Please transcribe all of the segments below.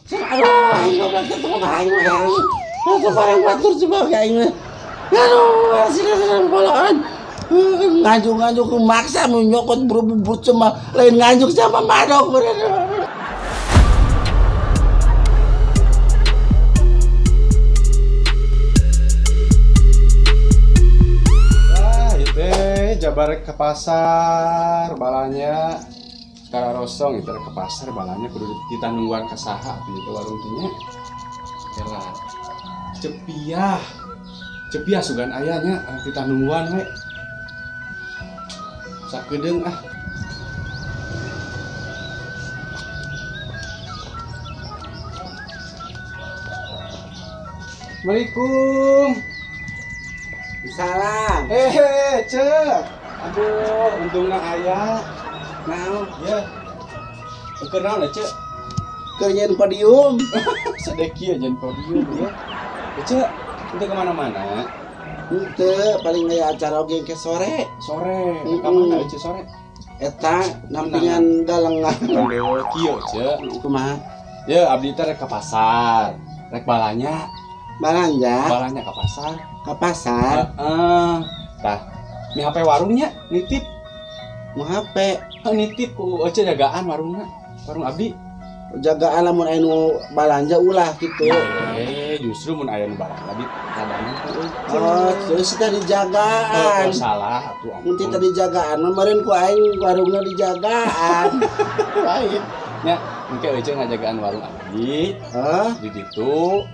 Aduh, aing goblok teh kumaha aing mah. Itu barang batur coba aing mah. Aduh, sini boloan. Nganjuk-nganjuk maksa mau nyokot berubut cuma lain nganjuk sama madok. Ah, itu jabar ke pasar balanya. Sekarang rosong itu ke pasar balanya kudu ditangguan ke saha gitu warung teh nya. Kela. Cepiah. Cepiah sugan aya nya ditangguan we. Sakedeung ah. Assalamualaikum. Salam. Cek. Aduh, untungna aya. Naon? Ya. Keur naon Cek? Keur nyeun podium. Sedeki aja podium ya. Cek, untuk kemana-mana? Henteu, paling aya acara oge ke sore. Sore, ka mana Cek sore? Eta nampingan dalengan. Aduh, kieu Cek. Kumaha? Ya, abdi teh rek ke pasar. Rek balanya. Balanja? Balanya ke pasar. Ke pasar? Heeh. Tah, mi HP warungnya nitip. Mu HP? Nitip ku Ece jagaan warungna. Warung abdi. Jagaan lamun aya nu balanja ulah gitu. Justru mun aya nu balanja di ladangan ku Ece. Oh, terus tadi jagaan. Oh, salah atuh ampun. Mun tadi jagaan mah meureun ku aing warungna dijagaan. Lain. Nya, engke Ece ngajagaan warung abdi. Hah? Di ditu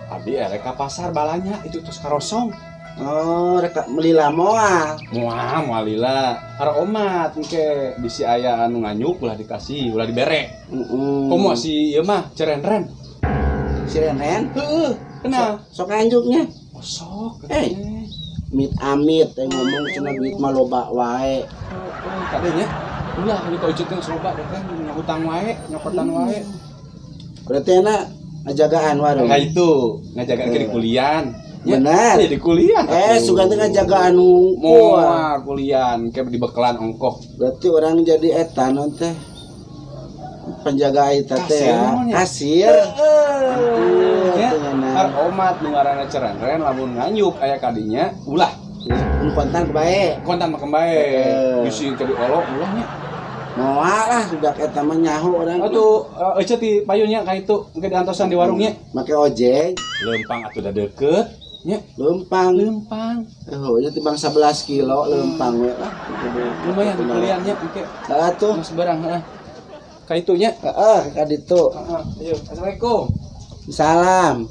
abdi erek ka pasar balanya itu terus karosong. Oh, rek melila moal. Moal, moal lila. Hara omat engke bisi aya anu nganyuk ulah dikasih, ulah dibere. Heeh. Komo si ieu mah cerenren. Si Renren? Heeh, kenal. Sok nganjuknya. Oh, sok. Mit amit teh ngomong cenah duit mah loba wae. Oh, kadenya. Ulah ini ka ucut teh loba deh kan ngutang wae, nyokotan wae. Berarti enak ngajagaan warung. Nah itu, ngajagaan ke di kulian. Benar. Ya, di kuliah. Sugan teh ngajagaan hungkul. Moal kulian, kayak di bekalan ongkoh. Berarti orang jadi eta non teh penjaga eta teh ya. Kasir. Heeh. Har omat nu ngaranna cerenren lamun nganyuk aya kadinya ulah. Mun kontan bae. Kontan mah bae. Bisi ke diolok ulah nya. Moal lah sudah eta mah nyaho urang. Atuh ece ti payunnya ka itu engke diantosan di warungnya. Make ojek. Lempang atuh da deukeut. Nya, lempang. Lempang. Oh, nya timbang 11 kilo lempang we lah. Lumayan kuliannya engke. Salah tuh. Mas barang heeh. Ka itu nya? Heeh, ka ditu. Heeh, ayo. Assalamualaikum. Salam.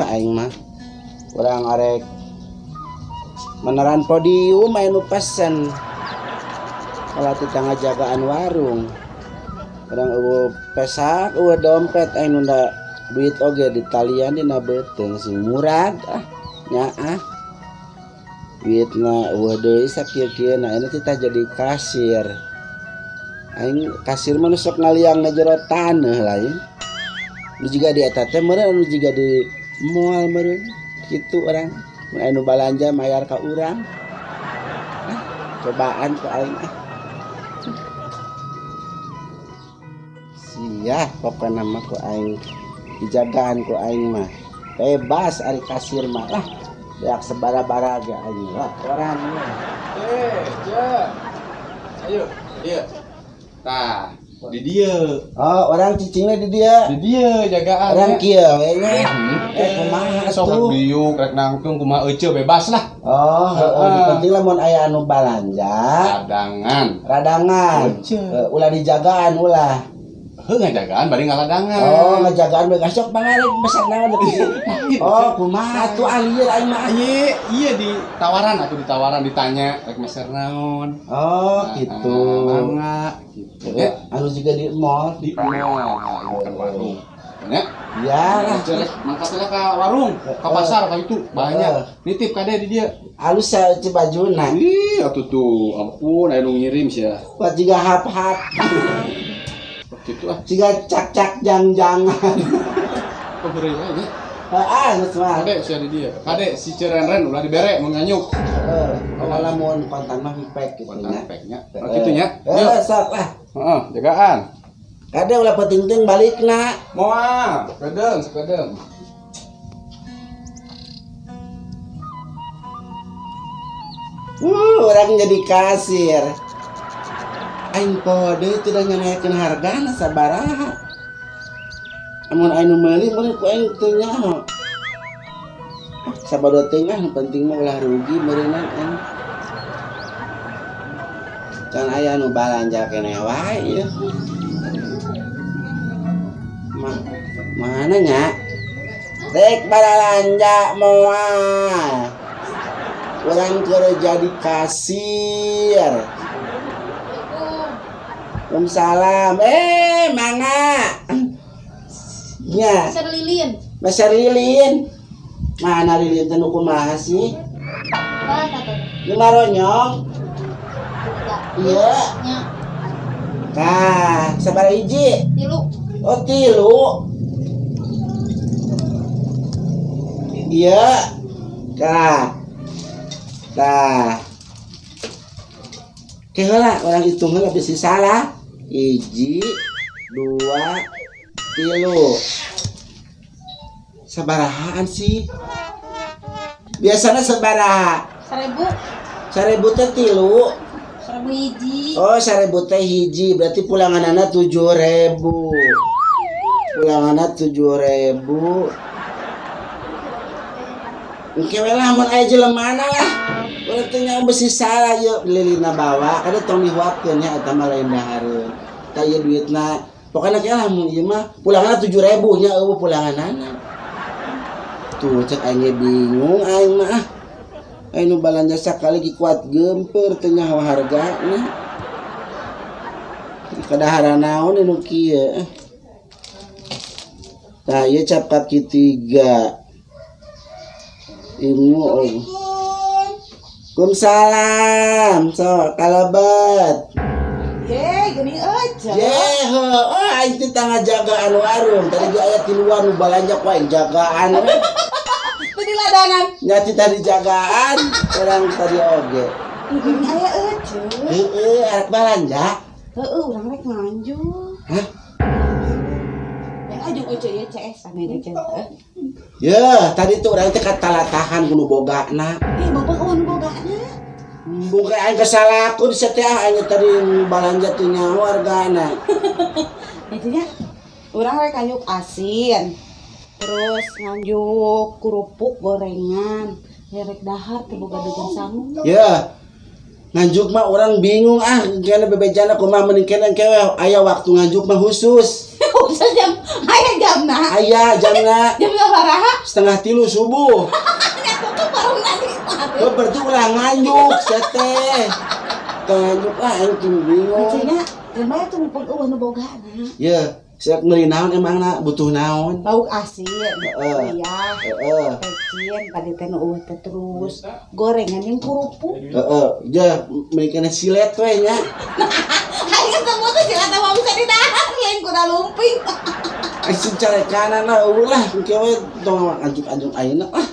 Aing mah urang arek meneran podium aya nu pesen. Kalau tita ngajagaan warung. Urang eueuh pesak, eueuh dompet aing nunda duit oge di talian dina beuteung sing murad ah nya ah. Duitna eueuh deui sakieu-kieu na eta tita jadi kasir. Aing kasir mah nu sok ngaliang na jero taneuh lain. Nu jiga di eta teh meureun nu jiga di moal meureun kitu urang. Mun aya nu balanja mayar ka urang. Ah, cobaan ku aing ah. Sia pokona mah ku aing dijagaan ku aing mah. Bebas ari kasir mah lah. Beak sebara-bara ge aing lah koran. Cek. Ayo, ieu. Tah, di dieu. Oh, orang cicingna di dieu. Di dieu jagaan. Orang kieu we nya. Kumaha sok atuh? Diuk rek nangtung kumaha ece bebas lah. Oh, heeh, penting lah mun aya anu balanja. Radangan. Radangan. Ulah dijagaan ulah. Heuh ngajagaan bari ngaladangan. Oh, ngajagaan bae sok pangarek besar naon deui. Oh, kumaha atuh alieu aing mah. Iya di tawaran atuh ditawaran ditanya rek meser naon. Oh, gitu. Mangga gitu. Ya, anu juga di mall, di mall, bukan warung. Nya? Ya lah. Rek mangkat lah ka warung, ka pasar ka itu banyak. Nitip kade di dia. Alus saya ci bajuna. Ih, atuh tuh, ampun aya nu ngirim sia. Buat jiga hap-hap. Gitu ah. Jiga cak-cak jang-jangan. Kok heureuy wae nya? Heeh, geus mah. Kade sia di dia. Kade si cerenren ulah dibere mun nganyuk. Heeh, lamun kontan mah mpek kitu nya. Kontan mpek nya. Oh kitu nya. Heeh, sok lah. Heeh, jagaan. Kade ulah penting-penting balikna. Moal, sakedeung, sakedeung. Orang jadi kasir. Aing poho deui teu da nyanekeun hargana sabaraha. Amun aing nu meuli meureun ku aing teu nyaho. Sabado teuing ah, nu penting mah ulah rugi meureunan aing. Can aya nu balanja keneh wae ieu. Mana nya? Rek balanja moal. Urang keur jadi kasir. Waalaikumsalam. Mangga. Nya. Meser lilin. Meser lilin. Mana lilin teh nu kumaha sih? Lima ronyong. Iya. Tah, sabaraha hiji? 3. Oh, 3. Iya. Tah. Tah. Ke heula urang hitung heula bisi salah. 1, 2, 3. Sabarahaan sih? Biasanya sabaraha? 1000. 1000 teh 3. 1000 hiji. Oh, 1000 teh hiji, berarti pulanganana 7000. Pulanganana 7000. Engke we lah mun aya jelemana lah. Urang teh nya besi salah ieu lilina bawa, kada tong dihuapkeun nya eta mah lain dahareun. Tah ieu duitna. Pokona ke lah mun ieu mah pulanganna 7000 nya eueuh pulanganana. Tuh cek aing ge bingung aing mah ah. Aing nu balanja sakali ge kuat geumpeur teh nyaho hargana. Kadaharan naon nu kieu. Tah ieu cap kaki 3. Ilmu oh. Waalaikumsalam. So, kalabat. Ye, geuning aja. Ye, heuh. Oh, aing teh tangga jagaan warung. Tadi ge aya tiluan nu balanja ku aing jagaan. Tadi ladangan. Nya ti tadi jagaan, urang tadi oge. Geuning aya aja. Heeh, arek balanja. Heeh, urang rek nganjuk. Hah? Rek ajuk eueuh ieu CS ane deui. Ya, tadi tuh urang teh katalatahan ku nu bogana. Ih, bapak eueuh nu bogana. Bukan aing kesalaku di teh aing tadi balanja teh nyaho hargana. Intinya urang rek nganjuk asin. Terus nganjuk kerupuk gorengan. Ya rek dahar teh boga duit sangu. Ya. Nganjuk mah orang bingung ah, kena bebejana kumaha mending kena kewe aya waktu nganjuk mah khusus. Khusus jam aya jamna. Aya jamna. Jam sabaraha? 2:30 subuh. Nya tutup warung tadi. Oh, berarti ulah nganjuk seteh. Tong nganjuk ah aing teu bingung. Cenah, cenah tuh mumpung eueuh nu bogana. Ye, siap meuli naon emangna butuh naon? Lauk asin, heeh. Heeh. Pecin tadi teh nu eueuh teh terus gorengan jeung kerupuk. Heeh, je meuli kana silet we nya. Aing ketemu tuh silet mah bisa didahar lain kuda lumping. Aing carekana lah eueuh lah engke we tong anjuk-anjuk ayeuna ah.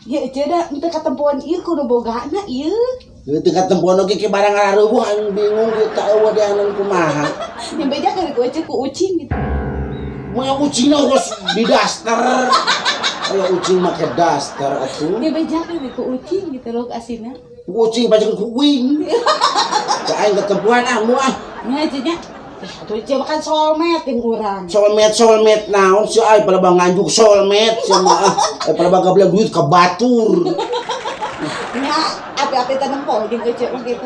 Ya ece da teu katempoan ieu kudu bogana ieu. Teu katempoan oge ke barang ngararubuh aing bingung ieu teh eueuh dianan kumaha. Nya beja keur ku ece ku ucing gitu. Moal ucingna geus di daster. Aya ucing make daster atuh. Nya beja keur ku ucing gitu lauk asinna. Ku ucing bajeng ku uing. Teh aing katempoan ah moal. Nya ece nya. Atuh ece makan solmet jeung urang. Solmet solmet naon sih ai palebah nganjuk solmet sia mah ah. Palebah gablek duit ka batur. Nya api-api teh nempo jeung ece mah kitu.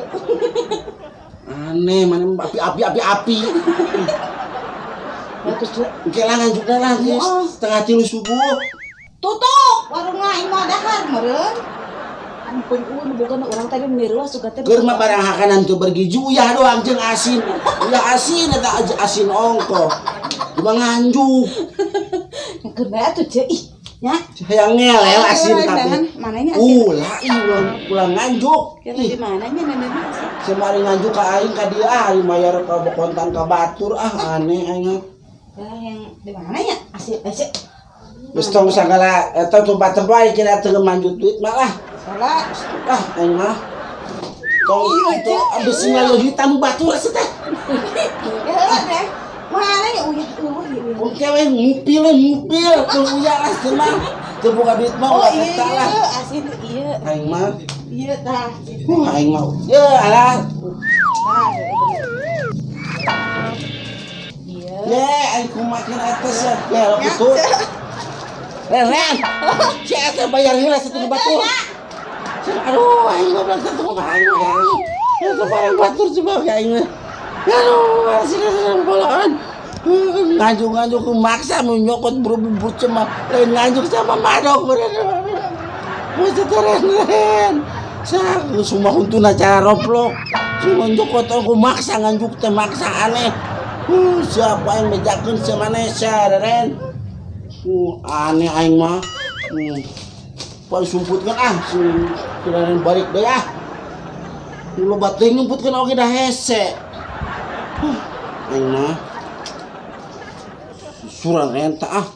Aneh mana api-api api-api. Terus engke lah nganjukna lah 2:30 subuh. Tutup warung aing mah dahar meureun. Ampun eueuh nu bogana urang tadi meuni suka teh. Keur mah barang hakanan teu bergiji uyah doang jeung asin. Uyah asin eta asin ongkoh. Cuma nganjuk. Keur bae atuh ceu ih nya. Hayang ngelel asin kabeh. Mananya asin? Ulah ih ulah nganjuk. Kira di mana nya nenekna asin? Semari nganjuk ka aing ka dieu ah ari mayar ka kontan ka batur ah aneh aing. Lah yang di mana nya? Asin asin. Geus tong sagala eta tempat wae kira teu manjut duit mah lah. Salah. Ah aing mah. Tong itu abis ngaleuhitan batur asa teh. Ya heula teh. Mana ya uyah eueuh ya uyah. Oke we ngupil we ngupil teu uyah lah mah. Teu boga duit mah Oh ulah iya eta lah. iya asin iya. Aing mah. Iya tah. Aing mah. Ye alah. Tah, iya. Ye aing kumakeun atas ya. Ya lo kitu. Ren. Si eta bayar heula satu batur. Aduh, aing goblok satu mah aing mah. Ya barang batur coba ka aing mah. Aduh, sini bolaan. Nganjuk-nganjuk maksa mau nyokot berubur cuma lain nganjuk sama madok bener. Mesti ren. Sa semua huntuna cara roplok. Semua nyokot aku maksa nganjuk teh maksa aneh. Siapa yang mejakeun si sia ren. Aneh aing mah. Pan sumputkeun ah si kirain balik deui ah. Loba teuing nyumputkeun oge da hese. Aing mah surat renta ah.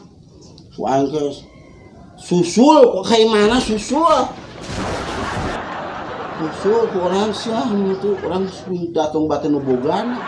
Ku aing ke susul kok kayak mana susul. Susul ku urang sia itu urang datang batin nu bogana.